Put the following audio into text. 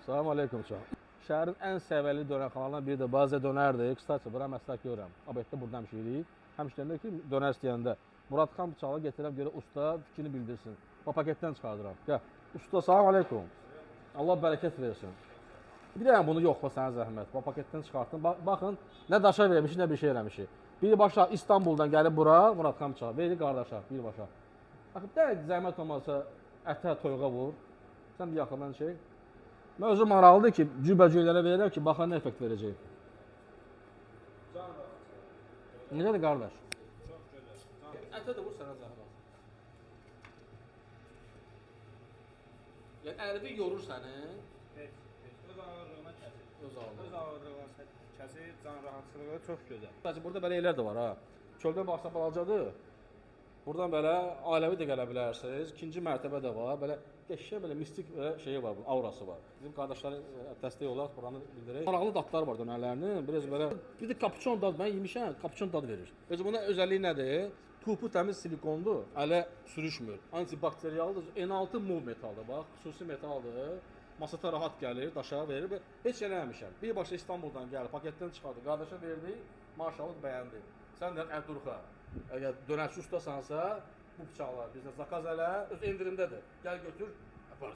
Salam aleykum çox. Şəhərin ən səviyyəli dönərxanalarından biri də Bazə dönərdir. Kstati, bura məsləhət görürəm. Abeddə buradan həmişə Həmişə deyirəm ki, dönər istəyəndə Muradxan bıçağı getirəm görə usta fikrini bildirsin. Bax paketdən çıxardıram. Gəl. Usta, salam aleykum. Allah bərəkət versin. Bir dənə bunu yoxla sənə zəhmət. Bax paketdən çıxartdım. Baxın, nə daşa vermişik, nə bir şey eləmişik. Birbaşa İstanbuldan gəlib bura Muradxan bıçağı verdi qardaşa birbaşa. Baxın, də zəhmət olmasa ətə, toyuğa vur. Sən bir yaxından çək. Mən özüm maraqlıdır ki, cürbəcürlərə verirəm ki, baxın nə effekt verəcək. Necədir qardaş? Çox gözəl. Ətə də vur sənə zəhmət. Yəni əlvi yorur səni. Heç, heç. Öz ağırlığına kəsir. Öz ağırlığına. Öz ağırlığına kəsir, can rahatçılığı çox gözəl. Bəzi burada belə yerlər də var ha. Çöldən baxsan balacadır. Buradan belə ailəvi də gələ bilərsiniz. İkinci mərtəbə də var. Belə qəşəng belə mistik belə şeyi var, bunun aurası var. Bizim qardaşlara dəstək olaraq buranı bildirək. Maraqlı dadlar var dönərlərinin. Biraz belə bir də kapuçon dad mən yemişəm, kapuçon dad verir. Özü bunun özəlliyi nədir? Tupu təmiz silikondur, ələ sürüşmür. Antibakterialdır. N6 mov metaldır bax, xüsusi metaldır. Masata rahat gəlir, daşa verir və heç eləməmişəm. Birbaşa İstanbuldan gəlib, paketdən çıxardı, qardaşa verdi, maşallah bəyəndi. Sən də Əbdurxa, əgər dönərçi ustasansa, bu bıçaqlar bizdə zakaz elə, öz endirimdədir. Gəl götür, apar.